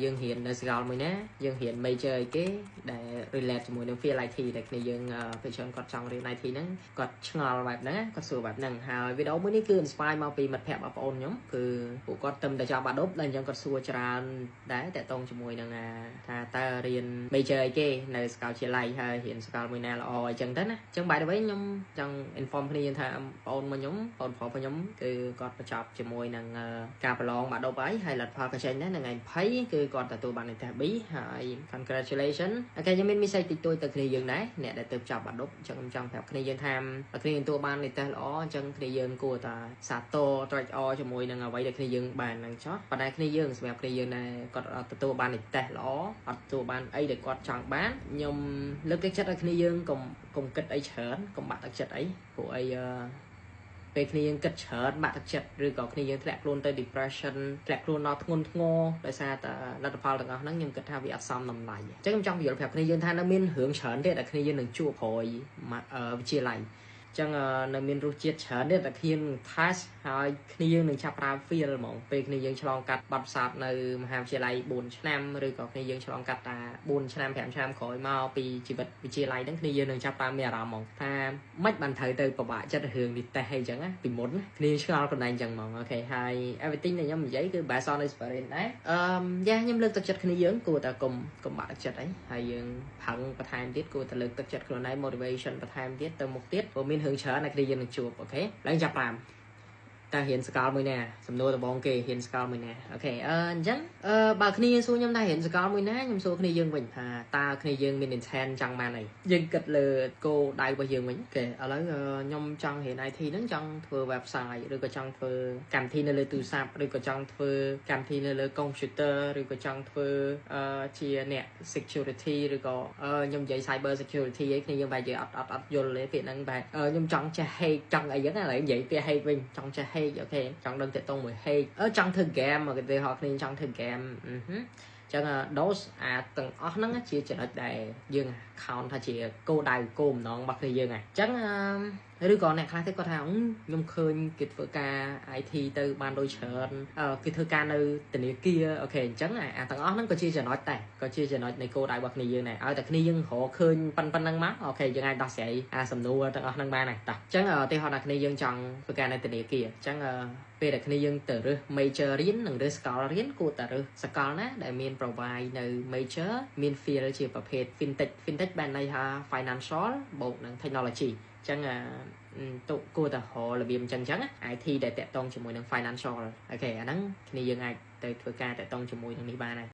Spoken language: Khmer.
យើងរៀននៅសាកលមួយណាយើងរៀន major អីគេដែល relate ជាមួយនឹង field IT ដែលគ្នាយើងពេលច្រើនគាត់ចង់រៀន IT ហ្នឹងគាត់ឆ្ងល់បែបហ្នឹងគាត់សួរបែបហ្នឹងហើយវីដេអូមួយនេះគឺ inspire មកពីមិត្តភ័ក្តិបងប្អូនខ្ញុំគឺពួកគាត់ទៅតែចប់បាក់ឌុបដល់អញ្ចឹងគាត់សួរច្រើនដែរតាក់ទងជាមួយនឹងថាតើរៀន major អីគេនៅសាកលវិទ្យាល័យហើយរៀនសាកលមួយណាល្អអីចឹងទៅណាអញ្ចឹង by the way ខ្ញុំចង់ inform គ្នាថាបងប្អូនមកខ្ញុំបងប្រុសរបស់ខ្ញុំគឺគាត់បញ្ចប់ជាមួយនឹងការប្រឡងបាក់ឌុបហើយហើយលទ្ធផលក៏ចេញដែរនៅថ្ងៃ20គឺគាត់ទទួលបាននិទ្ទេស B ហើយ congratulation. Okay ខ្ញុំមាន message តិចតួចទៅគ្នាយើងដែរអ្នកដែលទៅចប់បាក់ឌុបអញ្ចឹងខ្ញុំចង់ប្រាប់គ្នាយើងថាបើគ្នាទទួលបាននិទ្ទេសល្អអញ្ចឹងគ្នាយើងគួរតែសាទរត្រេកអរជាមួយនឹងអ្វីដែលគ្នាយើងបានហ្នឹងចោះប៉ុន្តែគ្នាយើងសម្រាប់គ្នាយើងដែលគាត់អត់ទទួលបាននិទ្ទេសល្អអត់ទទួលបានអីដែលគាត់ចង់បានខ្ញុំលើកទឹកចិត្តឲ្យគ្នាយើងកុំកុំគិតអីច្រើនកុំបាក់ទឹកចិត្តអីព្រោះអីពេលគ្នាយើងគិតច្រើនបាក់ទឹកចិត្តឬក៏គ្នាយើងធ្លាក់ខ្លួនទៅ depression ធ្លាក់ខ្លួនដល់ធ្ងន់ធ្ងរដោយសារតែលទ្ធផលទាំងអស់ហ្នឹងខ្ញុំគិតថាវាអត់សមតម្លៃអញ្ចឹងខ្ញុំចង់ពន្យល់ប្រាប់គ្នាយើងថានៅមានរឿងច្រើនទៀតដែលគ្នាយើងនឹងជួបក្រោយវិទ្យាល័យចឹងនៅមានរសជាតិច្រើនទៀតតែគ្នានឹង test ហើយគ្នាយើងនឹងចាប់ប្រើ feel ហ្មងពេលគ្នាយើងឆ្លងកាត់បទពិសោធន៍នៅមហាវិទ្យាល័យ4ឆ្នាំឬក៏គ្នាយើងឆ្លងកាត់តា4ឆ្នាំ5ឆ្នាំក្រោយមកពីជីវិតវិទ្យាល័យហ្នឹងគ្នាយើងនឹងចាប់តាមមានអារម្មណ៍ហ្មងថាមិនបានត្រូវទៅពិបាកចិត្តរឿងនេះតេស្តអីចឹងណាពីមុនគ្នាឆ្ងល់ខ្លួនឯងចឹងហ្មង okay ហើយ everything ដែលខ្ញុំនិយាយគឺ based on experience ដែរអឺយ៉ាខ្ញុំលើកទឹកចិត្តគ្នាយើងគួរតែកុំកុំបាក់ទឹកចិត្តអីហើយយើងផឹងបន្ថែមទៀតគួរតែលើកទឹកចិត្តខ្លួនឯង motivation បន្ថែមទៀតទៅមុខទៀតព្រោះមានរឿងច្រើនដែលគ្នាយើងនឹងជួប okay ឡើងចាប់តាមតើរៀនសកលមួយណាសំណួរដំបូងគេរៀនសកលមួយណា okay អឺអញ្ចឹងអឺបើគ្នាសួរខ្ញុំថារៀនសកលមួយណាខ្ញុំសួរគ្នាយើងវិញថាតើគ្នាយើងមាន intent ចង់បានអីយើងគិតលើគោលដៅរបស់យើងវិញ okay ឥឡូវខ្ញុំចង់រៀន IT ហ្នឹងចង់ធ្វើ website ឬក៏ចង់ធ្វើកម្មវិធីនៅលើទូរស័ព្ទឬក៏ចង់ធ្វើកម្មវិធីនៅលើ computer ឬក៏ចង់ធ្វើជាអ្នក security ឬក៏ខ្ញុំនិយាយ cyber security អីគ្នាយើងបែរជាអត់អត់អត់យល់ទេពាក្យហ្នឹងបែរខ្ញុំចង់ចេះ hack ចង់អីចឹងឥឡូវនិយាយពាក្យ hack វិញចង់ចេះ hack okay ចង់ដឹងតាក់ទងមួយ hack អឺចង់ធ្វើ game មកគេហៅគ្នាចង់ធ្វើ game អឺចឹង those អាទាំងអស់ហ្នឹងជាចំណុចដែលយើង count ថាជាគោលដៅគោលបំណងរបស់គ្នាយើងហ្នឹងអញ្ចឹងឬក៏អ្នកខ្លះទៀតគាត់ថាខ្ញុំឃើញគេធ្វើការ IT ទៅបានដូចច្រើនគេធ្វើការនៅធនាគារ okay អញ្ចឹងអាទាំងអស់ហ្នឹងក៏ជាចំណុចដែរក៏ជាចំណុចនៃគោលដៅរបស់គ្នាយើងដែរឲ្យតែគ្នាយើងរកឃើញប៉ុណ្្នឹងមក okay យើងអាចដោះស្រាយអាសំណួរទាំងអស់ហ្នឹងបានហើយតោះអញ្ចឹងឧទាហរណ៍ថាគ្នាយើងចង់ធ្វើការនៅធនាគារអញ្ចឹងពេលដែលគ្នាយើងទៅរើស major រៀននិងរើសសកលរៀនគួរតែរើសសកលណាដែលមាន provide នៅ major មាន field ជាប្រភេទ fintech. Fintech បានន័យថា financial បូកនឹង technology អញ្ចឹងទុគួរតែរករបៀបអញ្ចឹងអញ្ចឹង IT ដែលតាក់ទងជាមួយនឹង financial. Okay អាហ្នឹងគ្នាយើងអាចទៅធ្វើការតាក់ទងជាមួយនឹងនេះបានហើយ។